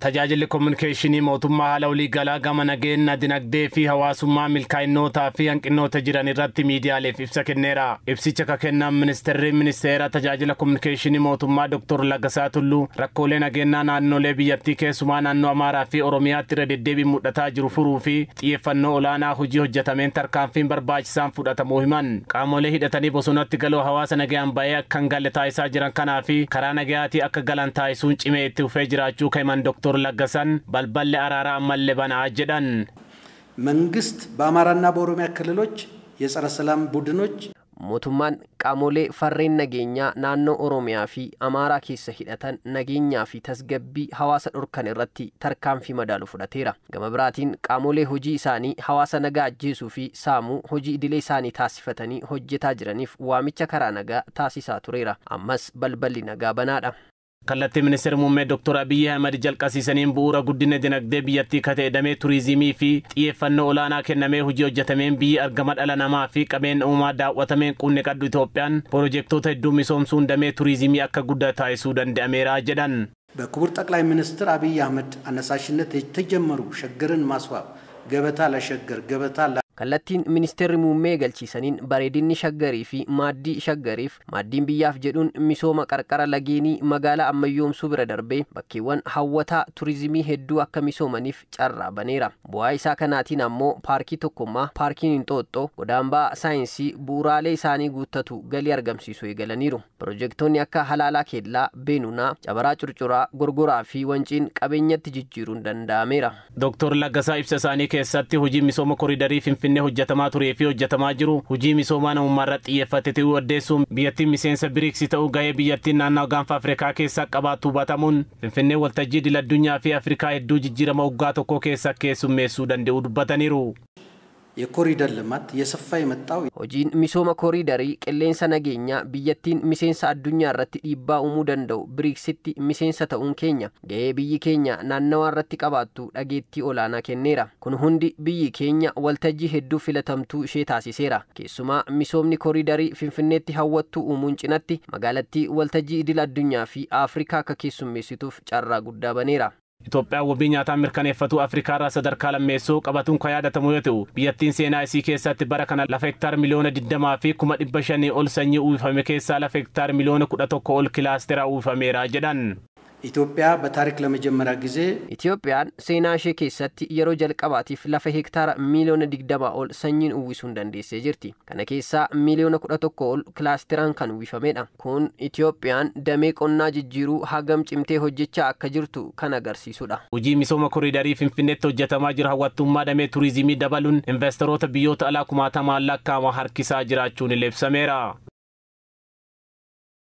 Tajaajilli kominikeeshinii mootummaa haala waliigalaa gama nageenya dinagdee fi hawaasummaa milkaa'inootaa fi hanqinoota jiran irratti miidiyaaleef ibsa kenneera. Ibsicha ka kennan ministeerri ministeera tajaajila kominikeeshinii mootummaa Dr. Laggasaa Tulluu rakkoolee nageenyaa naannolee biyyattii keessumaa naannoo Amaaraa fi Oromiyaatti irra deddeebiin mul'ataa jiru furuu fi xiyyeeffannoo olaanaa hojii hojjetameen tarkaanfiin barbaachisaan fudhatamuu himan. Qaamolee hidhatanii bosonatti galoo hawaasa nagayaan ba'ee akka hin galle taasisaa jiran kanaa fi karaa nagayaatii akka galan taasisuun cimee itti fufee jiraachuu kan himan Dr. Laggasan balballi araaraa ammallee banaa jedhan. መንግስት በአማራና በኦሮሚያ ክልሎች የጸረ ሰላም ቡድኖች Mootummaan qaamolee farreen nageenyaa naannoo Oromiyaa fi Amaaraa keessa hidhatan nageenyaa fi tasgabbii hawaasa dhorkan irratti tarkaanfii madaalu fudhateera. Gama biraatiin qaamolee hojii isaanii hawaasa nagaa ajjeesuu fi saamuu hojii idilee isaanii taasifatanii hojjetaa jiraniif waamicha karaa nagaa taasisaa tureera. Ammas balballi nagaa banaadha. Kallattii ministeera muummee Dr. Abiyyi Ahmad jalqabsiisaniin bu'uura guddina dinagdee biyyattii ka ta'e damee turizimii fi xiyyeeffannoo olaanaa kennamee hojii hojjetameen biyyi argama dhala namaa fi qabeenya uumaa daawwatameen qunne qaddu Itoophiyaan pirojektoota hedduu misoomsuun damee turizimii akka guddaa taasisuu danda'ameera jedhan. በክቡር ጠቅላይ ሚኒስትር አብይ አህመድ አነሳሽነት የተጀመሩ ሸገርን ማስዋብ፣ ገበታ ለሸገር፣ ገበታ Kallattiin ministeerri muummee galchiisaniin bareedinni shaggarii fi maaddii shaggariif maaddiin biyyaaf jedhuun misooma qarqara lageenii magaalaa ammayyoomsuu bira darbee bakkeewwan hawwataa turizimii hedduu akka misoomaniif carraa baneera. Bu'aa isaa kanaatiin ammoo paarkii Tokkummaa, paarkiin Inxooxxoo, godaambaa saayinsii bu'uuraalee isaanii guuttatu galii argamsiisuu eegalaniiru. Pirojektoonni akka Halaalaa Keellaa, Beenunaa, Cabaraa Curcuraa, Gorgoraa fi Wanciin qabeenyatti jijjiiruun danda'ameera. Dr. Laggasaa ibsa isaanii keessatti hojii misooma koriidarii Finfinnee hojjetamaa turee fi hojjetamaa jiru hojii misoomaa namummaa irratti xiyyeeffate ta'uu addeessuun biyyattiin miseensa BRICS ta'uu gahee biyyattiin naannoo gaanfa Afrikaa keessaa qabaattu hubatamuun Finfinnee waltajjii idil addunyaa fi Afrikaa hedduu jijjiirama waggaa tokko keessa keessummeessuu danda'uu dubbataniiru. የኮሪደር ልማት እየሰፋ የመጣው Hojiin misooma koriidarii qilleensa nageenyaa biyyattiin miseensa addunyaa irratti dhiibbaa uumuu danda'u BRICSitti miseensa ta'uun keenya gahee biyyi keenya naannawaa irratti qabaattu dhageettii olaanaa kenneera. Kun hundi biyyi keenya waltajjii hedduu filatamtuu ishee taasiseera. Keessumaa misoomni koriidarii Finfinneetti hawwattuu uumuun cinatti magaalattii waltajjii idil addunyaa fi Afrikaa akka keessummeessituuf carraa guddaa baneera. Itoophiyaan wabii nyaataa mirkaneeffatu Afrikaa irraa sadarkaa lammeessoo qabatuun kan yaadatamu yoo ta'u biyyattiin seenaa isii keessatti bara kana lafa hektaar miliyoona 20 fi 500,000 ol sanyii uwwifame keessaa lafa hektaar miliyoona 11 ol kilaastera uwwifameera jedhan. ኢትዮጵያ በታሪክ ለመጀመሪያ ጊዜ Itoophiyaan seenaa ishee keessatti yeroo jalqabaatiif lafa hektaara miiliyoona 20 ol sanyiin uwwisuun dandeessee jirti. Kana keessaa miiliyoona 11 ol kilaasteraan kan uwwifamedha. Kun Itoophiyaan damee qonnaa jijjiiruu hagam cimtee hojjechaa akka jirtu kan agarsiisudha. Hojii misooma koriidarii Finfinneetti hojjetamaa jiru hawwattummaa damee turizimii dabaluun investoroota biyyoota alaa kumaatamaan lakkaa'aman harkisaa jiraachuun ibsameera.